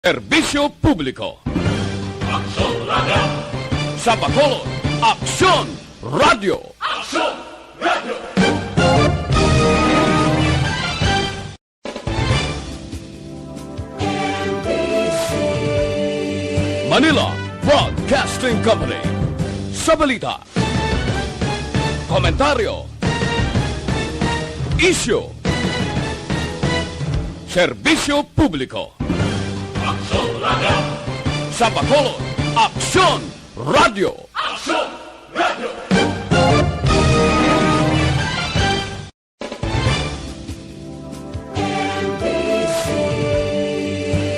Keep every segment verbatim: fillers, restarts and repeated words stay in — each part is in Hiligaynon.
Serbisyo publiko. Aksyon Radio. Sa Bacolod, Aksyon Radio. Aksyon Radio. Manila Broadcasting Company. Sa balita, komentaryo, isyu, serbisyo publiko. Aksyon Radio. Sa Bacolod, Aksyon Radio. Aksyon Radio.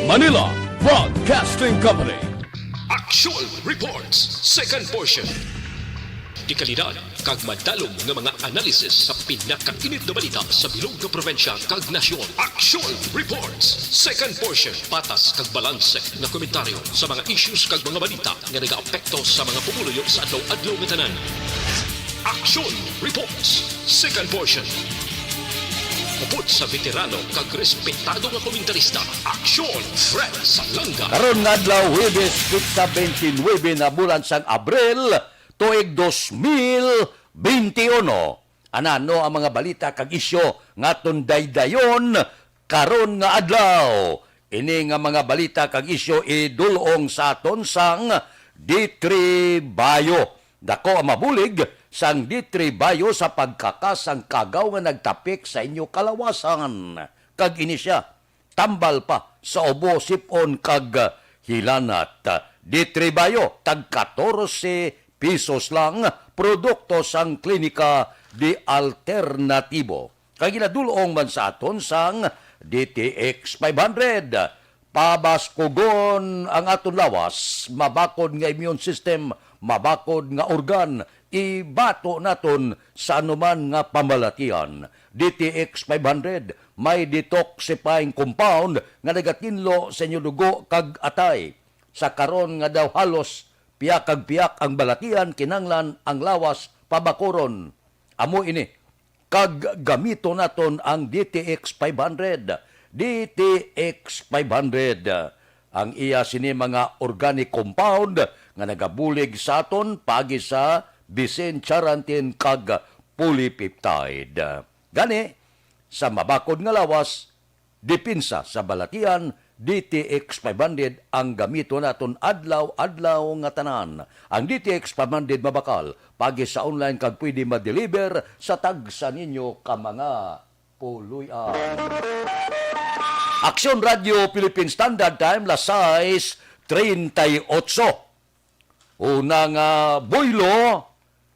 Manila Broadcasting Company. Aksyon Reports, second portion. Dekalidad kag madalom nga mga analisis sa pinakainit nga balita sa bilog nga probinsya kag nasyon. Aksyon Reports, second portion. Patas kag balanse nga komentaryo sa mga issues kag mga balita nga nagaapekto sa mga pumuluyo sa adlaw-adlaw nga tanan. Aksyon Reports, second portion. Upod sa veterano kag respetado nga komentarista, Aksyon Fred Salanga. Karon nga adlaw, Huwebes, petsa twenty-nine na bulan sang Abril, tuig dos mil benti uno. Anano ang mga balita kag isyu nga aton daydayon karon nga adlaw? Ini nga mga balita kag isyu idul-ong sa aton sang D three Bayo. Dako ang mabulig sang D three Bayo sa pagkakas sang kagaw nga nagtapik sa inyo kalawasan. Kag ini sia, tambal pa sa ubo, sip-on kag hilanat. D three Bayo, tag katorse pesos lang, produkto sang Klinika de Alternatibo. Kag ginadul-ong man sa aton sang D T X five hundred. Pabaskugon ang aton lawas, mabakod nga immune system, mabakod nga organ, ibato naton sa anuman nga pamalatian. D T X five hundred, may detoxifying compound nga nagatinlo sa inyo dugo kag atay. Sa karon nga daw halos piyak kag piyak ang balatian, kinahanglan ang lawas pabakuron. Amo ini, kag gamiton naton ang D T X five hundred. D T X five hundred. Ang iya sini mga organic compound nga nagabulig sa aton paagi sa bisen, charantin, kag polypeptide. Gani, sa mabakod nga lawas, depensa sa balatian, D T X five hundred ang gamiton naton adlaw-adlaw nga tanan. Ang D T X five hundred mabakal paagi sa online kag pwede ma-deliver sa tagsa ninyo ka mga puloy-an. Aksyon Radio Philippine Standard Time, las sais treinta y ocho. Una nga buylo,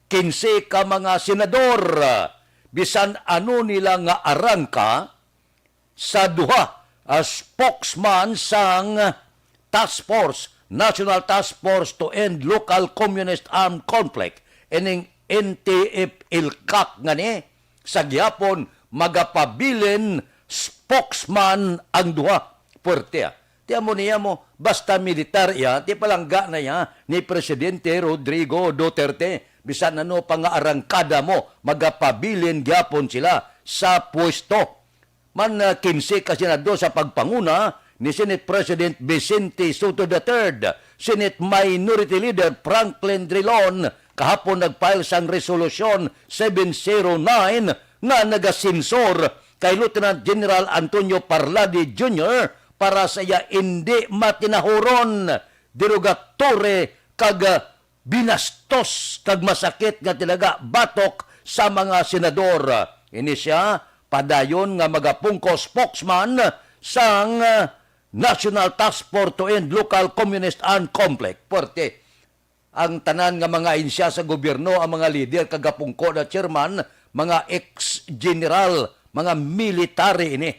kinse ka mga senador, bisan ano nila nga arangka, sa duha, ah, spokesman sang task force, National Task Force to End Local Communist Armed Conflict, ining N T F-ELCAC nga ni, sa gihapon, magapabilin spokesman ang duha. Puwerte, ah. Ti amo niya mo, basta militar iya, ti palangga na iya ni Presidente Rodrigo Duterte. Bisan ano pa nga arangkada mo, magapabilin gyapon sila sa pwesto. Man, ah, kinse ka senador sa pagpanguna ni Senate President Vicente Sotto the third, Senate Minority Leader Franklin Drilon, kahapon nag-file sang Resolusyon seven zero nine nga nagasensor kay Lieutenant General Antonio Parlade Junior para sa iya indi matinahuron, derogatory, kag, ah, binastos kag masakit nga talaga batok sa mga senador. Ini sia padayon nga magapungko spokesman sang, ah, National Task Force to End Local Communist Armed Conflict. Puwerte. Ang tanan nga mga ahensya sa gobyerno, ang mga lider kag gapungko na chairman, mga ex-general, mga military ini.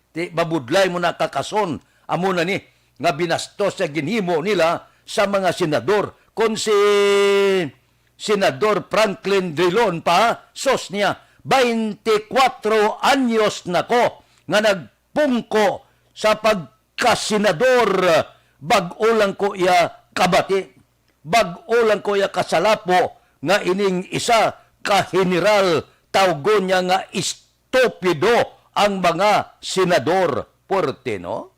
Ti mabudlay mo na kakason. Amo na ni nga binastos sa ginhimo nila sa mga senador. Kon si Senador Franklin Drilon pa, sos niya, twenty-four anyos na ko nga nagpungko sa pagkasenador, bag-o lang ko iya kabati. Bag-o lang ko iya kasalapo nga ining isa ka general, tawgon niya nga estupido ang mga senador. Puwerte, no?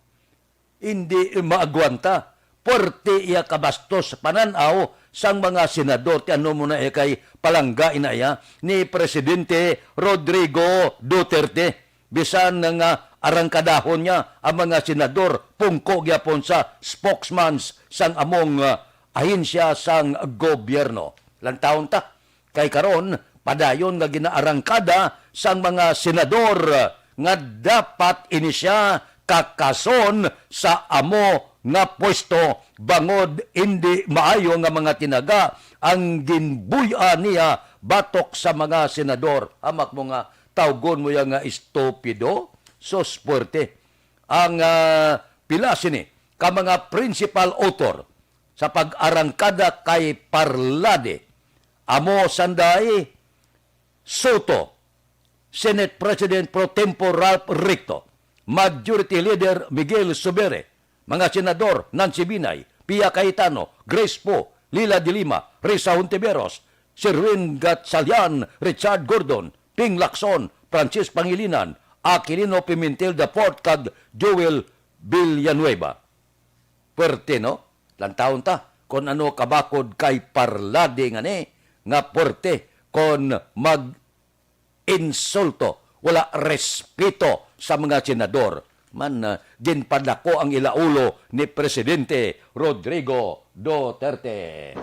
Hindi maagwanta. Puwerte iya kabastos sa panan-aw sang mga senador. Ti ano mo na iya kay palangga ina iya ni Presidente Rodrigo Duterte. Bisan nga arangkadahon niya ang mga senador, pungko gyapon sa spokesmans sang among, ah, ahensya sang gobyerno. Lantawon ta, kay karon padayon nga ginaarangkada sang mga senador nga dapat ini siya kakason sa amo nga pwesto, bangod indi maayo nga mga tinaga ang ginbuy-an niya batok sa mga senador. Hamak mo nga tawgon mo ya nga estupido? Sus, puwerte. Ang, ah, pila sini ka mga principal author sa pag-arangkada kay Parlade, amo sanday Soto, Senate President Pro Tempore Ralph Recto, Majority Leader Miguel Zubiri, mga Senador Nancy Binay, Pia Cayetano, Grace Poe, Leila de Lima, Risa Hontiveros, Sherwin Gatchalian, Richard Gordon, Ping Lacson, Francis Pangilinan, Aquilino Pimentel the fourth, kag Joel Villanueva. Puwerte, no? Lantawon ta kon ano kabakod kay Parlade ngani nga puwerte kon mag-insulto, wala respeto sa mga senador. Man, ah, ginpadako ang ilaulo ni Presidente Rodrigo Duterte.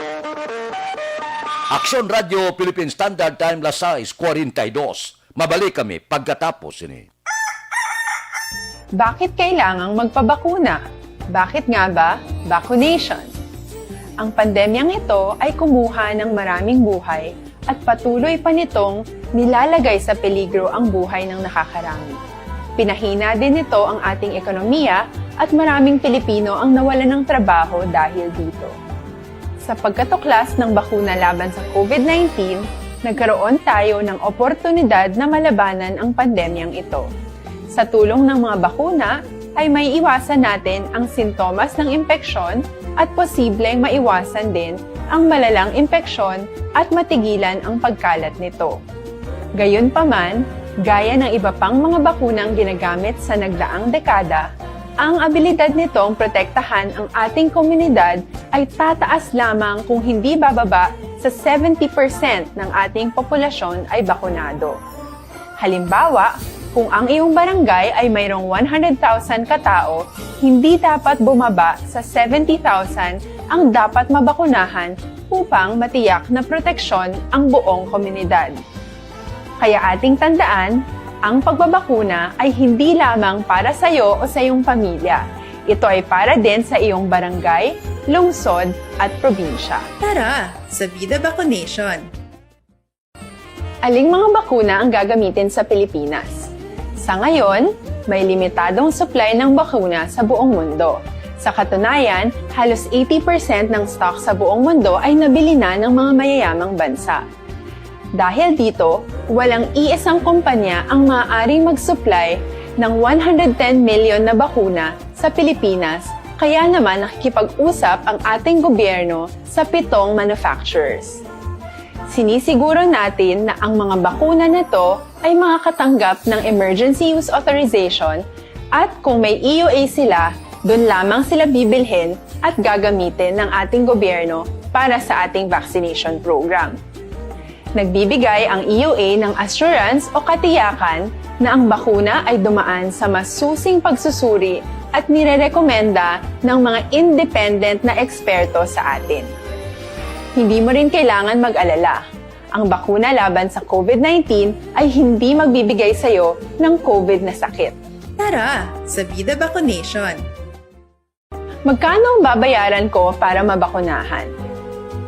Aksyon Radio Philippine Standard Time, las sais cuarenta y dos. Mabalik kami pagkatapos sini. Bakit kailangang magpabakuna? Bakit nga ba vaccination? Ang pandemyang ito ay kumuha ng maraming buhay at patuloy pa nitong nilalagay sa peligro ang buhay ng nakakarami. Pinahina din nito ang ating ekonomiya at maraming Pilipino ang nawalan ng trabaho dahil dito. Sa pagkatuklas ng bakuna laban sa COVID nineteen, nagkaroon tayo ng oportunidad na malabanan ang pandemyang ito. Sa tulong ng mga bakuna, ay maiiwasan natin ang sintomas ng impeksyon at posibleng maiwasan din ang malalang impeksyon at matigilan ang pagkalat nito. Gayunpaman, gaya ng iba pang mga bakunang ginagamit sa nagdaang dekada, ang abilidad nitong protektahan ang ating komunidad ay tataas lamang kung hindi bababa sa seventy percent ng ating populasyon ay bakunado. Halimbawa, kung ang iyong barangay ay mayroong one hundred thousand katao, hindi dapat bumaba sa seventy thousand ang dapat mabakunahan upang matiyak na proteksyon ang buong komunidad. Kaya ating tandaan, ang pagbabakuna ay hindi lamang para sa iyo o sa iyong pamilya. Ito ay para din sa iyong barangay, lungsod, at probinsya. Tara, sa Vida Vaccination! Aling mga bakuna ang gagamitin sa Pilipinas? Sa ngayon, may limitadong supply ng bakuna sa buong mundo. Sa katunayan, halos eighty percent ng stock sa buong mundo ay nabili na ng mga mayayamang bansa. Dahil dito, walang iisang kumpanya ang maaaring mag-supply ng one hundred ten million na bakuna sa Pilipinas, kaya naman nakikipag-usap ang ating gobyerno sa pitong manufacturers. Sinisiguro natin na ang mga bakuna na to ay makakatanggap ng emergency use authorization, at kung may E U A sila, dun lamang sila bibilhin at gagamitin ng ating gobyerno para sa ating vaccination program. Nagbibigay ang E U A ng assurance o katiyakan na ang bakuna ay dumaan sa masusing pagsusuri at nirerekomenda ng mga independent na eksperto sa atin. Hindi mo rin kailangan mag-alala. Ang bakuna laban sa COVID nineteen ay hindi magbibigay sa iyo ng COVID na sakit. Tara, sa Vida Vaccination! Magkano ang babayaran ko para mabakunahan?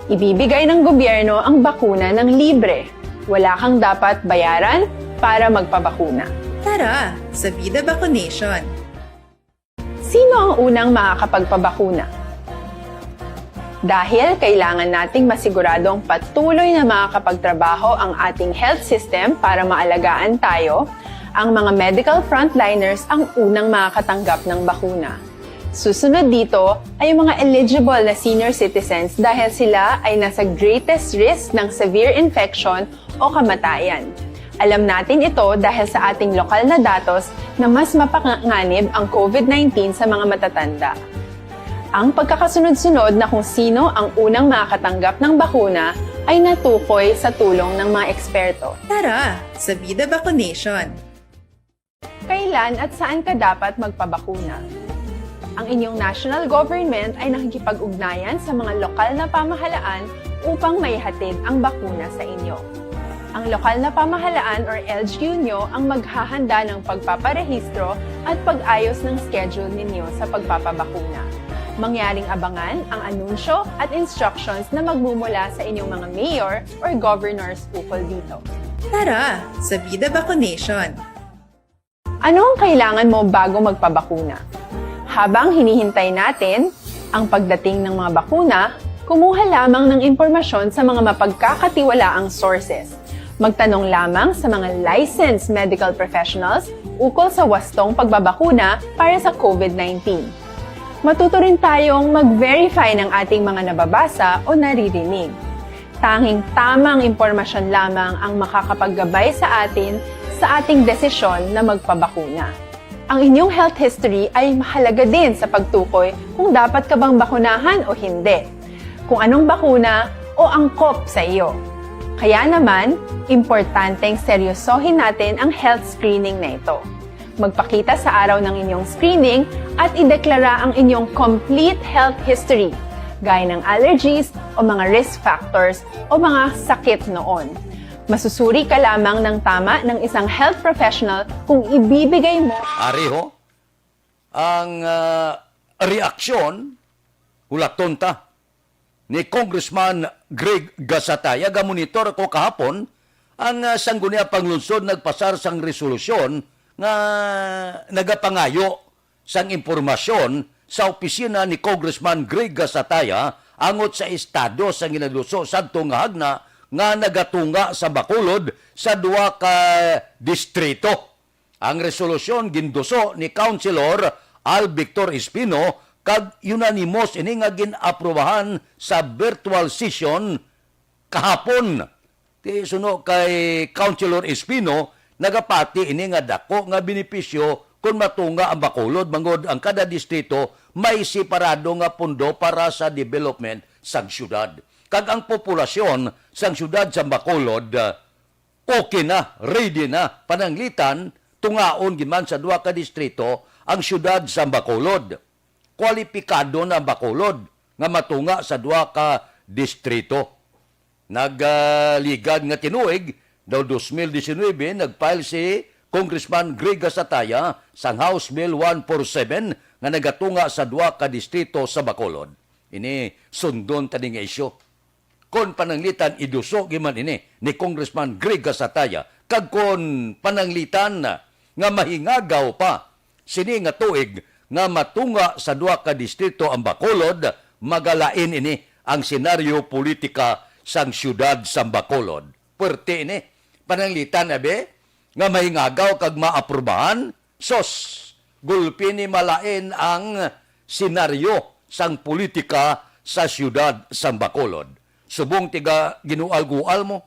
Ibibigay ng gobyerno ang bakuna ng libre. Wala kang dapat bayaran para magpabakuna. Tara, sa Vida Vaccination! Sino ang unang makakapagpabakuna? Dahil kailangan nating masiguradong patuloy na makakapagtrabaho ang ating health system para maalagaan tayo, ang mga medical frontliners ang unang makakatanggap ng bakuna. Susunod dito ay ang mga eligible na senior citizens dahil sila ay nasa greatest risk ng severe infection o kamatayan. Alam natin ito dahil sa ating lokal na datos na mas mapanganib ang COVID nineteen sa mga matatanda. Ang pagkakasunod-sunod na kung sino ang unang makakatanggap ng bakuna ay natukoy sa tulong ng mga eksperto. Tara, sa Bida Vacunation! Kailan at saan ka dapat magpabakuna? Ang inyong national government ay nakikipag-ugnayan sa mga lokal na pamahalaan upang maihatid ang bakuna sa inyo. Ang lokal na pamahalaan or L G U nyo ang maghahanda ng pagpaparehistro at pag-ayos ng schedule ninyo sa pagpapabakuna. Mangyaring abangan ang anunsyo at instructions na magmumula sa inyong mga mayor or governors ukol dito. Tara, sa Bida Vacunation! Ano ang kailangan mo bago magpabakuna? Habang hinihintay natin ang pagdating ng mga bakuna, kumuha lamang ng impormasyon sa mga mapagkakatiwalaang sources. Magtanong lamang sa mga licensed medical professionals ukol sa wastong pagbabakuna para sa COVID nineteen. Matuto rin tayong mag-verify ng ating mga nababasa o naririnig. Tanging tamang impormasyon lamang ang makakapaggabay sa atin sa ating desisyon na magpabakuna. Ang inyong health history ay mahalaga din sa pagtukoy kung dapat ka bang bakunahan o hindi, kung anong bakuna o angkop sa iyo. Kaya naman, importanteng seryosohin natin ang health screening na ito. Magpakita sa araw ng inyong screening at ideklara ang inyong complete health history, gaya ng allergies o mga risk factors o mga sakit noon. Masusuri ka lamang ng tama ng isang health professional kung ibibigay mo Ari ho, ang ah, reaksyon, hulaton ta, ni Congressman Greg Gasataya. Gamonitor ako kahapon ang ah, Sangguniang Panglungsod nagpasar sang resolusyon nga nagapangayo sang impormasyon sa opisina ni Congressman Greg Gasataya angot sa estado sang ginaduso sadto nga hagna nga nagatunga sa Bacolod sa duha ka distrito. Ang resolusyon ginduso ni Councilor Al Victor Espino kag unanimous ini nga gin-aprubahan sa virtual session kahapon. Ti suno kay Councilor Espino, nagapati ini nga dako nga benepisyo kon matunga ang Bacolod, bangod ang kada distrito may separado nga pondo para sa development sang syudad. Kag ang populasyon sang syudad sang Bacolod, ah, okay na, ready na, pananglitan, tungaon gid man sa duha ka distrito ang syudad sang Bacolod. Kwalipikado na ang Bacolod nga matunga sa duha ka distrito. Nagligad nga tinuig, daw dos mil diecinuebe, nag-file si Congressman Greg Gasataya sang House Bill one four seven nga nagatunga sa duha ka distrito sa Bacolod. Ini sundon ta ni nga isyu. Kon pananglitan, iduso gid man ini ni Congressman Greg Gasataya, kag kon pananglitan nga mahingagaw pa sini nga tuig nga matunga sa duha ka distrito ang Bacolod, magalain ini ang senaryo politika sang siyudad sang Bacolod. Puwerte ini. Pananglitan, abi, nga mahingagaw kag maaprubahan, sos, gulpi ni malain ang senaryo sang politika sa siyudad sang Bacolod. Subong tiga ginual-gual mo,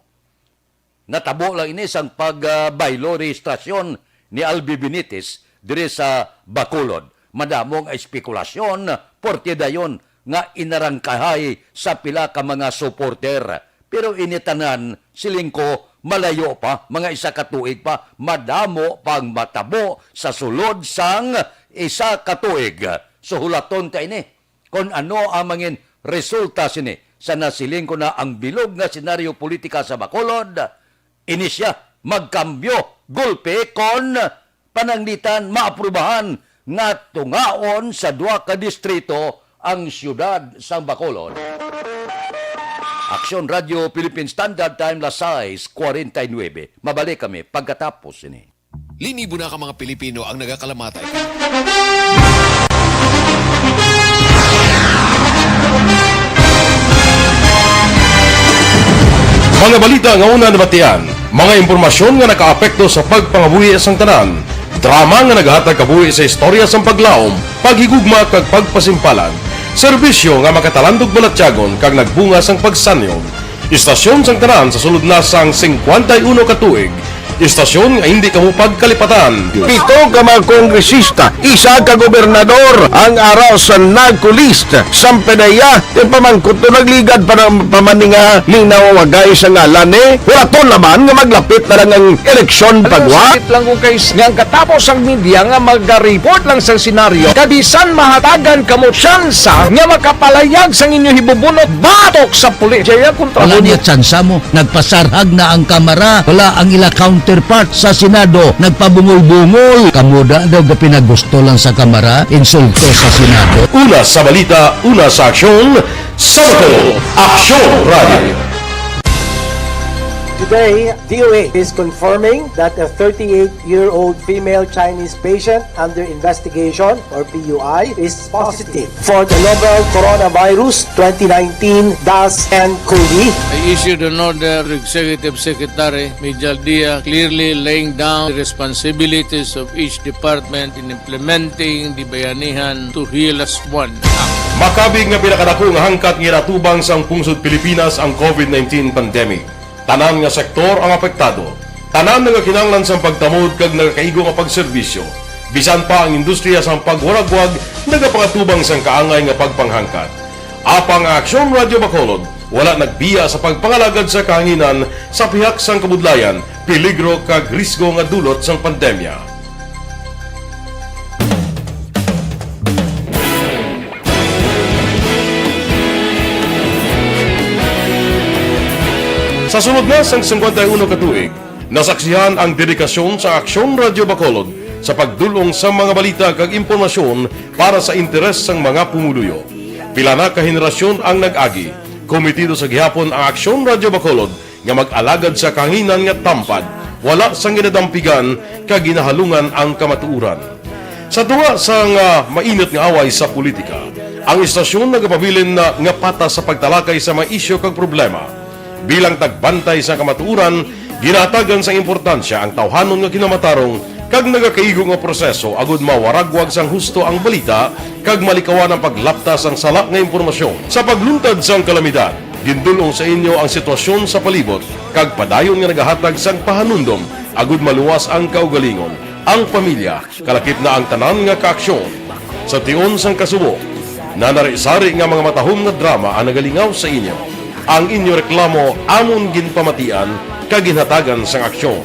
natabo lang ini sang pag-, ah, baylo rehistrasyon ni Albi Benitez diri sa Bacolod. Madamo nga espekulasyon, porte dayon nga inarangkahay sa pila ka mga supporter. Pero ini tanan, siling ko, malayo pa, mga isa ka tuig pa, madamo pang matabo sa sulod sang isa ka tuig. So, hulaton ta ini kon ano ang mangin resulta sini sa nasiling ko na ang bilog nga senaryo politika sa Bacolod. Ini siya, magkambyo, gulpi kon pananglitan maaprubahan nga tungaon sa duha ka distrito ang siyudad sang Bacolod. Aksyon Radio Philippine Standard Time, las sais cuarenta y nueve. Mabalik kami pagkatapos sini. Linibo na ka mga Pilipino ang nagakalamatay. Mga balita nga una nabatian, mga impormasyon nga nakaapekto sa pagpangabuhi sang tanan, drama nga naghatag kabuhi sa istorya sang paglaom, paghigugma kag pagpasimpalan, serbisyo nga makatalandog balatyagon kag nagbunga sang pagsanyog. Istasyon sang tanan sa sulod na sang singkwenta y uno ka tuig, Istasyon nga hindi kamo pagkalipatan. Pito ka mga kongresista, isa ka gobernador ang ara sa narco list. Sampanaya, ipamangkot to nagligad pa ng pamaninga ni nawagay sa ngalan eh. Wala to naman nga maglapit na lang ang eleksyon pagwa. Sakit lang kung kay nga ang katapos ang media nga mag-report lang sa senaryo, kabisan mahatagan kamo tsansa nga makapalayag sang inyo hibubunot batok sa pulis. Jaya kontra Wala mo. Niya tsansa mo. Nagpasarhag na ang kamara. Wala ang ila counterpart sa Senado. Nagpabungol-bungol. Kamo da daw gapinagusto lang sa kamara. Insulto sa Senado. Una sa balita, una sa aksyon, sa Bacolod, Aksyon Radio. Today, D O A is confirming that a thirty-eight-year-old female Chinese patient under investigation, or P U I, is positive for the novel coronavirus twenty nineteen dash N COVID. I issued an order to Executive Secretary Mijal Dia, clearly laying down the responsibilities of each department in implementing the Bayanihan to Heal As One Act. Makabig nga pinakadako nga hangkat nga ginatubang sang pungsod Pilipinas ang COVID nineteen pandemic. Tanan nga sektor ang apektado. Tanan nga kinahanglan sang pagtamod kag nagakaigo nga pagserbisyo. Bisan pa ang industriya sang pagwaragwag nagapangatubang sang kaangay nga pagpanghangkat. Apang ang Aksyon Radio Bacolod wala nagbiya sa pagpangalagad sa kahanginan sa pihak sang kabudlayan, peligro kag risgo nga dulot sang pandemya. Sa sulod na sang singkwenta y uno ka tuig, nasaksihan ang dedikasyon sa Aksyon Radio Bacolod sa pagdul-ong sa mga balita kag impormasyon para sa interes sang mga pumuluyo. Pila na ka henerasyon ang nag-agi. Komitido sa gihapon ang Aksyon Radio Bacolod nga mag-alagad sa kahanginan nga tampad, wala sang ginadampigan kag ginahalungan ang kamatuoran. Sa tunga sang, ah, mainit nga away sa politika, ang istasyon nagapabilin na nga patas sa pagtalakay sa mga isyu kag problema. Bilang tagbantay sa kamatuoran, ginahatagan sang importansya ang tawhanon nga kinamatarong kag nagakaigo nga proseso agud mawaragwag sang husto ang balita kag malikawan ang paglapta sang sala nga impormasyon. Sa pagluntad sang kalamidad, gindul-ong sa inyo ang sitwasyon sa palibot kag padayon nga nagahatag sang pahanumdom agud maluwas ang kaugalingon, ang pamilya, kalakip na ang tanan nga kaaksyon. Sa tion sang kasubo, nanari-sari nga mga matahom nga drama ang nagalingaw sa inyo. Ang inyo reklamo amon ginpamatian kag ginhatagan sang aksyon.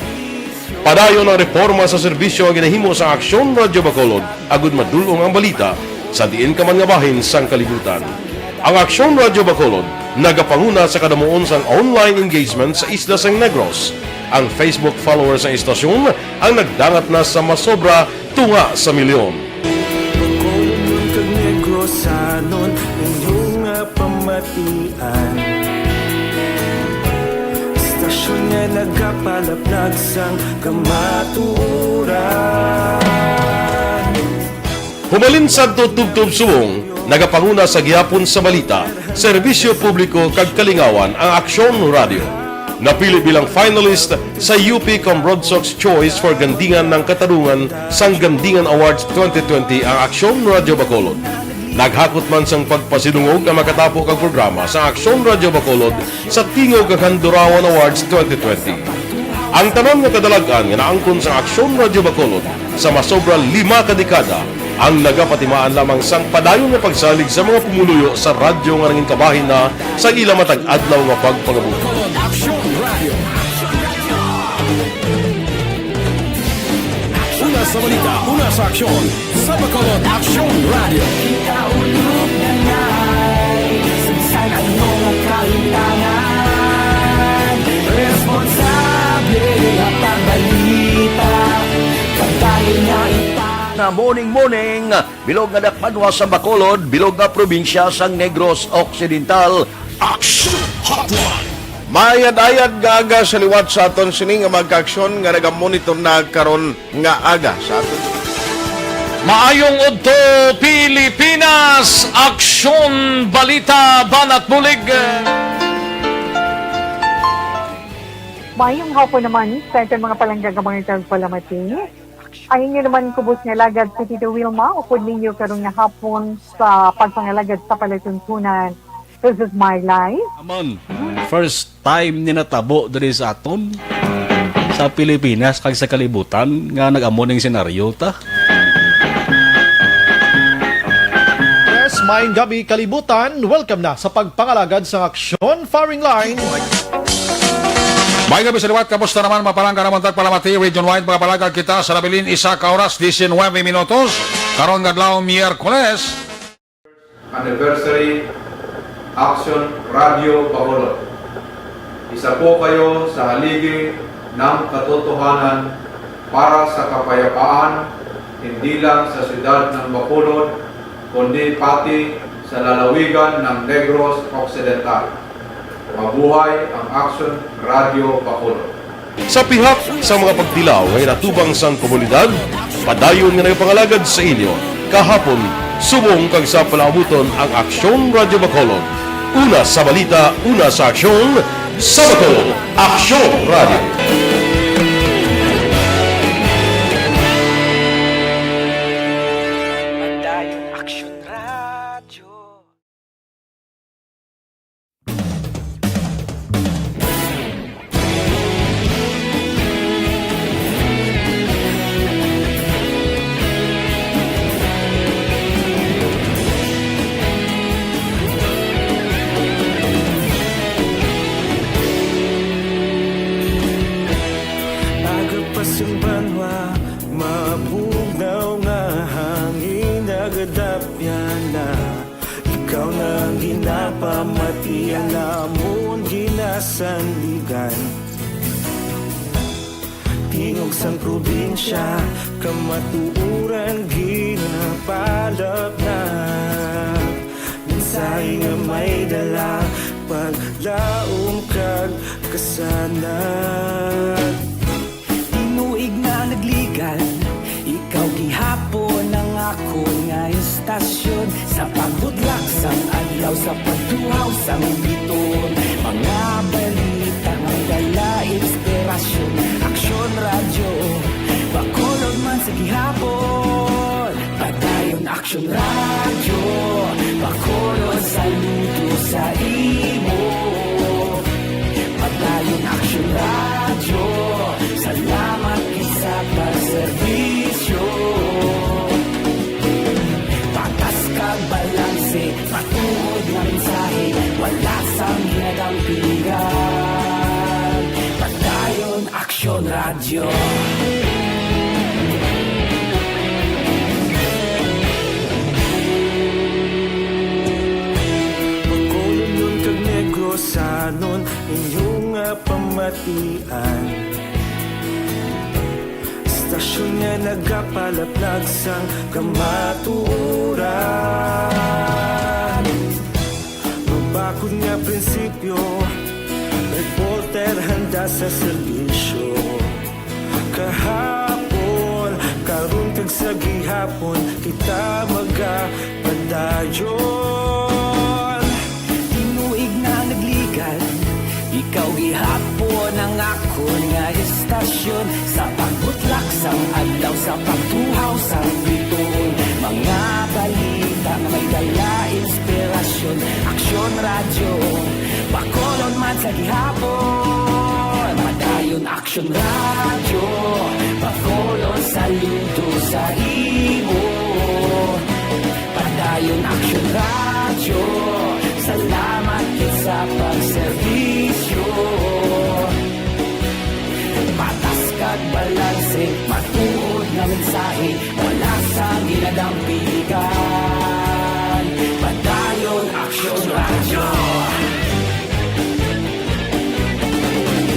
Padayon ang reporma sa serbisyo nga ginahimo sa Aksyon Radio Bacolod agud madul-ong ang balita sa diin ka man nga bahin sang kalibutan. Ang Aksyon Radio Bacolod nagapanguna sa kadamuon sang online engagement sa isla sang Negros. Ang Facebook followers sang istasyon ang nagdangat na sa masobra tunga sa milyon. Bacolod kag Negrosanon, inyo nga pamatian. Istasyon nga nagapalaplag sang kamatuoran. Humalin sadto tubtob subong, nagapanguna sa gihapon sa balita, serbisyo publiko kag kalingawan ang Aksyon Radio. Napili bilang finalist sa U P Cambrodsoc's Choice for Gandingan ng Katarungan sang Gandingan Awards twenty twenty ang Aksyon Radio Bacolod. Naghakot man sang pagpasidungog ang makatapo kag programa sa Aksyon Radio Bacolod sa Tingog kag Handurawan Awards twenty twenty. Ang tanan nga kadalag-an nga naangkon sa Aksyon Radio Bacolod sa masobra lima ka dekada ang nagapatimaan lamang sang padayon nga pagsalig sa mga pumuluyo sa radyo nga nangin kabahin na sa ila matag adlaw nga pagpangabuhi. Aksyon Radio. Una sa balita, una sa aksyon, sa Bacolod Aksyon Radio. Kita ulog na ngay, sa ano nga kaintangan, responsable at pagbalita, kabayan nga ita. Na morning, morning. Bilog nga dakpanwa sa Bacolod, bilog nga probinsya sang Negros Occidental. Action Hotline. Maayad-ayad nga aga sa liwat sa aton sini nga mga kaaksyon nga nagamonitor na karon nga aga sa aton. Maayong udto, Pilipinas! Aksyon, balita, banat bulig. Maayong hapon naman sa aton mga palangga nga mga tagpalamati. Ang inyo naman kubos nga alagad si Tito Wilma, upod ninyo karon nga hapon sa pagpangalagad sa palatuntunan. This is my life. Amon, first time ni natabo diri sa aton. sa Pilipinas kag sa kalibutan nga nag-amo ning senaryo ta. Yes, maayong gabi, kalibutan. Welcome na sa pagpangalagad sa Aksyon Firing Line. May gabi sa liwat, kamusta naman? Mapalangga naman tagpalamati, region-wide, mga palagad kita sa nabilin, isa ka oras, diecinuebe minutos. Karon nga adlaw, Miyerkules. Anniversary, Aksyon Radyo Bacolod. Isa po kayo sa haligi ng katotohanan para sa kapayapaan, hindi lang sa siyudad ng Bacolod, kundi pati sa lalawigan ng Negros Occidental. Mabuhay ang Aksyon Radyo Bacolod. Sa pihak sa mga pagtilaw nga ginatubang sang komunidad, padayon nga nagapangalagad sa inyo. Kahapon, subong kag sa palaabuton ang Aksyon Radyo Bacolod. Una sa balita, una sa aksyon, sa Bacolod, Aksyon Radyo. Padayon Aksyon Radyo. Aga pa sing banwa, mabugnaw nga hangin, nagadapyan na. Ikaw na ang ginapamati, ang amon ginasandigan. Tingog sang probinsya, kamatuoran ginapalapnag. Mensahe nga may dala, paglaom kag kasanag. Tinuig nga nagligan, ikaw gihapon ang akon nga istasyon. Sa pagbutlak sang adlaw, sa pagtuhaw sang bituon, mga balita may dala inspirasyon. Aksyon Radyo, Bacolod man sa gihapon. Padayon Aksyon Radyo, Bacolod, saludo sa imo. Padayon Aksyon Radyo, salamat gid sa pagserbisyo. Patas kag balanse, matuod nga mensahe, wala sang ginadampigan. Padayon Aksyon Radyo. Bacolodnon kag Negrosanon, inyo nga pamatian. Istasyon nga nagapalaplag sang kamatuoran. Mabakod nga prinsipyo, reporter handa sa serbisyo. Kahapon, karon kag sa gihapon, kita magapadayon. Tinuig na nagligan, ikaw gihapon ang akon nga istasyon. Sa pagbutlak sang adlaw, sa pagtuhaw sang bituon, mga balita nga may dala inspirasyon. Aksyon Radyo, Bacolod man sa gihapon. Padayon Aksyon Radyo, Bacolod, saludo sa imo. Padayon Aksyon Radyo, salamat gid sa pagserbisyo. Patas kag balanse, matuod nga mensahe, wala sang ginadampigan. Padayon Aksyon Radyo.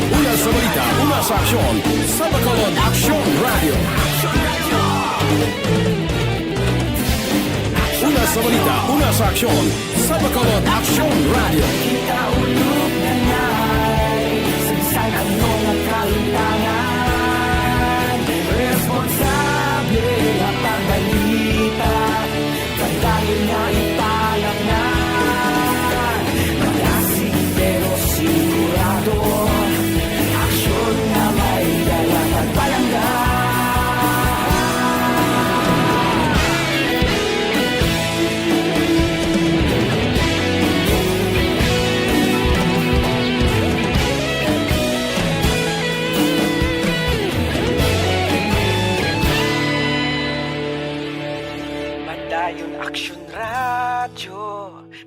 Una sa balita, una sa aksyon, sa Bacolod Aksyon Radyo. Una sa balita, una sa aksyon, sa Bacolod Aksyon Radyo. Kita ulog na nai, sa bisan ano nga kahimtangan, responsable nga pagbalita. Padayon nga ipalapngan, malasig pero sigurado, aksyon nga may dala kag palangga.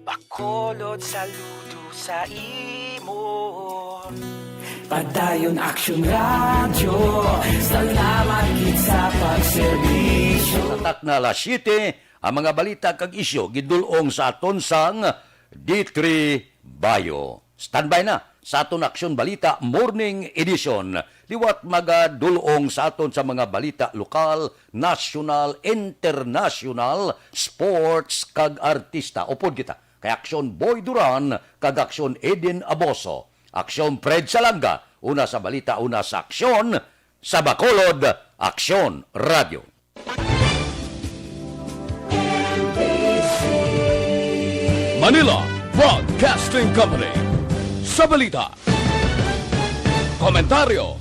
Bacolod, saludo sa imo. Padayon Aksyon Radyo, salamat gid sa pagserbisyo. Sa takna alas siyete, ang mga balita kag isyu gidul-ong sa aton sang D three Bayo. Standby na sa aton Aksyon Balita Morning Edition. Liwat magadul-ong sa aton sa mga balita lokal, nasyonal, internasyonal, sports, kag artista. Upod kita kay Aksyon Boy Duran kag Aksyon Eden Aboso. Aksyon Fred Salanga, una sa balita, una sa aksyon, sa Bacolod, Aksyon Radio. Manila Broadcasting Company. Sa balita, komentaryo,